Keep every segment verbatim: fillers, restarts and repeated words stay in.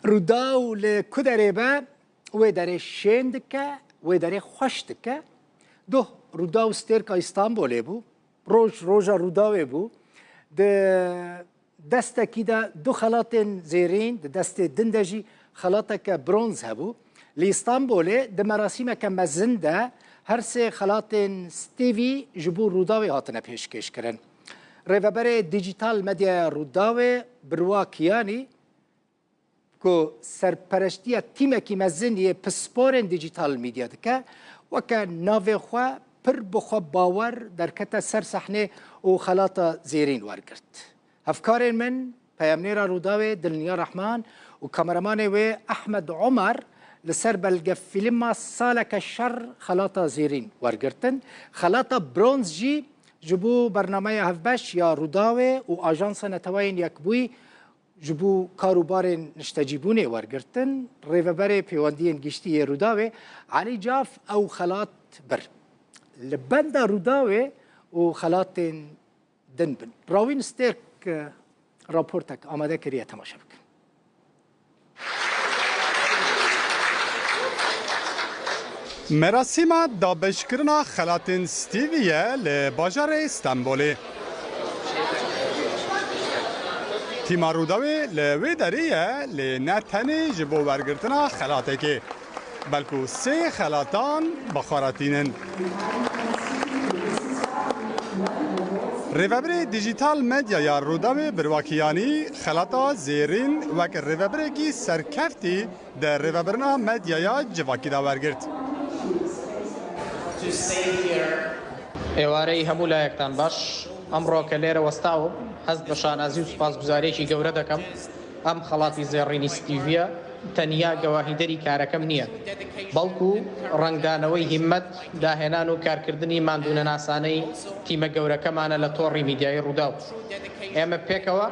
Rûdaw li ku derê be, wê derê şên dike, wê derê xweş dike. Doh Rûdaw stêrka Îstanbolê bû. Roj roja Rûdawê bû. Di destekî de du xelatên zêrîn, di destê din de jî xelateke bronz hebû. Li Îstanbolê di merasîmeke mezin de her sê xelatên Stevie ji bo Rûdawê hatine pêşkêşkirin. Rêveberê Dîjîtal Medyaya Rûdawê Birwa Kiyanî, ku serpereştiya tîmekî mezin yê pisporên dîjîtal medya dike, weke navê xwe pir bi xwe bawer derkete ser sehnê û xelata zêrîn wergirt. Hevkarên min, peyamnêra Rûdawê Dilniya Rehman û kameramanê wê Ehmed Omar li ser belgefîlma Saleke Şer xelata zêrîn wergirtin. Xelata bronz jî ji bo bernameya hevbeş ya Rûdawê û Ajansa Neteweyên Yekbûyî ji bo kar û barên niştecîbûnê wergirtin, Rêveberê Pêwendiyên Giştî yê Rûdawê Elî Caf ew xelat bir. Li benda Rûdawê û xelatên din bin. Rawîn Stêrk, e, raportek amade kiriye, temaşe bikin. Merasîma dabeşkirina xelatên Stevie ye li bajarê Stenbolê. Tîma Rûdawê li wê derê ye, lê ne tenê ji bo wergirtina xelatekê, belkû sê xelatan bi xwe re tînin. Rêvebirê Dîjîtal Medya ya Rûdawê Birwa Kiyanî xelata zêrîn wek rêvebirekî serkeftî di rêvebirina medyaya civakî de wergirt. ئێوارەی هەموو لایەکتان باش. ئەمڕۆ کە لێرە وەستاوم، هەست بە شانازی و سوپاسگوزارییەکی گەورە دەکەم. ئەم خەڵاتی زێڕینی ستیڤیە تەنیا گەواهیدەری کارەکەم نییە، بەڵکو ڕەنگدانەوەی هیممەت، داهێنان و کارکردنی ماندوونەناسانەی تیمە گەورەکەمانە لە تۆڕی میدیایی ڕووداو. ئێمە پێکەوە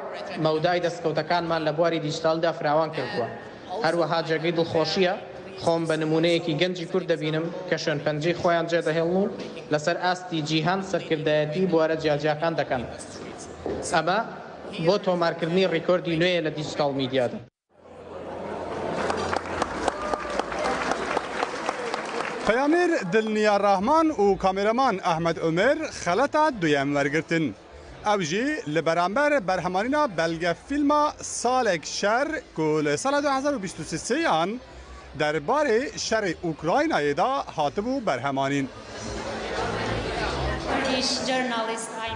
مەودای دەستکەوتەکانمان لە بواری دیجیتالدا فراوان کردووە. هەروەها جێگەی دڵخۆشییە خۆم بە نموونەیەکی گەنجی کورد دەبینم کە شوێنپەنجەی خۆیان جێدەهێڵن و لەسەر ئاستی جیهان سەرکردایەتی بوارە جیاجیاکان دەکەن. ئەمە بۆ تۆمارکردنی ڕیکۆردی نوێیە لە دیجیتاڵ میدیادا. Peyamnêr Dilniya Rahman û kameraman Ahmed Omer xelata duyem wergirtin. Ew jî li beramber berhemanîna belgefîlma Salek Şer ku li sala du hezar û bîst û sêyan derbarê şerê Ukraynayê de hatibû berhemanîn.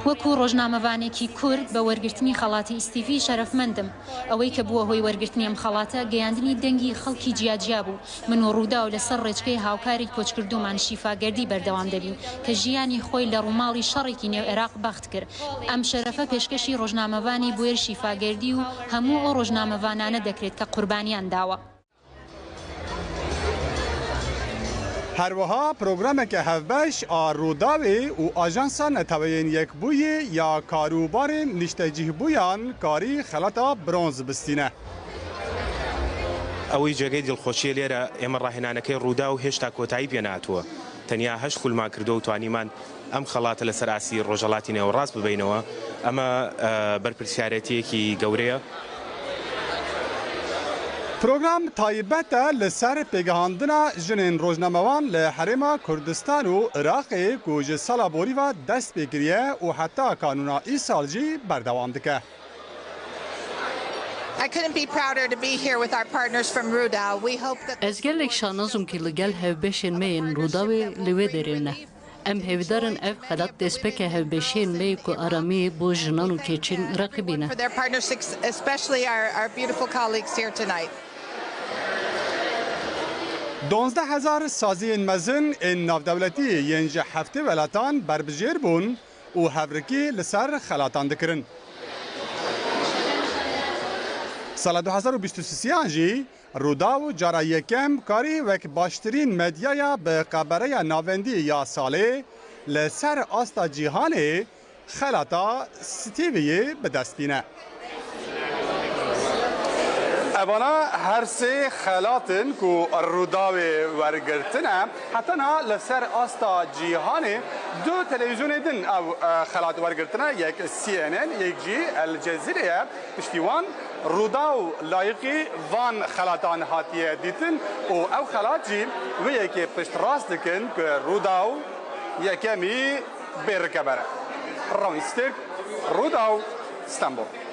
وەکو ڕۆژنامەڤانێکی کورد بە وەرگرتنی خەڵاتی ئیستیڤی شەرەفمەندم. ئەوەی کە بووە هۆی وەرگرتنی ئەم خەڵاتە گەیاندنی دەنگی خەڵکی جیاجیا بوو. من و ڕووداو لەسەر ڕێچکەی هاوکاری کۆچکردوومان شیفاگەردی بەردەوام دەبین کە ژیانی خۆی لە ڕووماڵی شەڕێکی نێو عێراق بەخت کرد. ئەم شەرەفە پێشکەشی ڕۆژنامەڤانی بوێر شیفاگەردی و هەموو ئەو ڕۆژنامەڤانانە دەکرێت کە قوربانیان داوە. Her wiha programeke hevbeş a Rûdawê û Ajansa Neteweyên Yekbûyî ya karûbarên niştecîhbûyan karî xelata bronz bistîne. ئەوەی جێگەی دڵخۆشییە لێرە، ئێمە ڕاهێنانەکەی ڕووداو هێشتا کۆتایی پێ نهاتووە. تەنیا هەشت خولمان کردووە و توانیمان ئەم خەڵاتە لەسەر ئاستی ڕۆژهەڵاتی نێوەڕاست ببەینەوە. ئەمە، ئە، بەرپرسیارێتییەکی گەورەیە. Program taybet e li ser pêgehandina jinên rojnamevan li Herêma Kurdistan û Iraqê ku ji sala borî ve dest pê kiriye û heta kanûna îsal jî berdewam dike. I couldn't be prouder to be here with our partners from Rudal. We hope that Ez gelek şanaz im ku li gel hevbeşên me yên Rûdawê li wê derê ne. Em hêvîdar in ev xelat destpêka hevbeşiyên me ye ku aramiyê bo jinan û keçên Iraqê bîne. For their partnership, especially our, our beautiful colleagues here tonight. Duwazdeh hezar saziyên mezin ên navdewletî yên ji heftê welatan berbijêr bûn û hevrikî li ser xelatan dikirin. Sala du hezar û bîst û sêyan jî Rûdaw cara yekem karî wek baştirîn medyaya bi qebereya navendî ya salê li ser asta cîhanê xelata Stevie'yê bi dest bîne. Vana her sê xelatin ku Rûdawê wergirtine, heta niha li ser asta cîhanê du televîzyonê din ew, e, xelat wergirtine, yek C N N, yek jî El Cezîre ye. Piştî wan Rûdaw layiqî van xelatan hatiye dîtin û ew xelat jî wê yekê piştrast dikin ku Rûdaw yekemî bê rikebere. Rawîn Stirk, Rûdaw, Stenbol.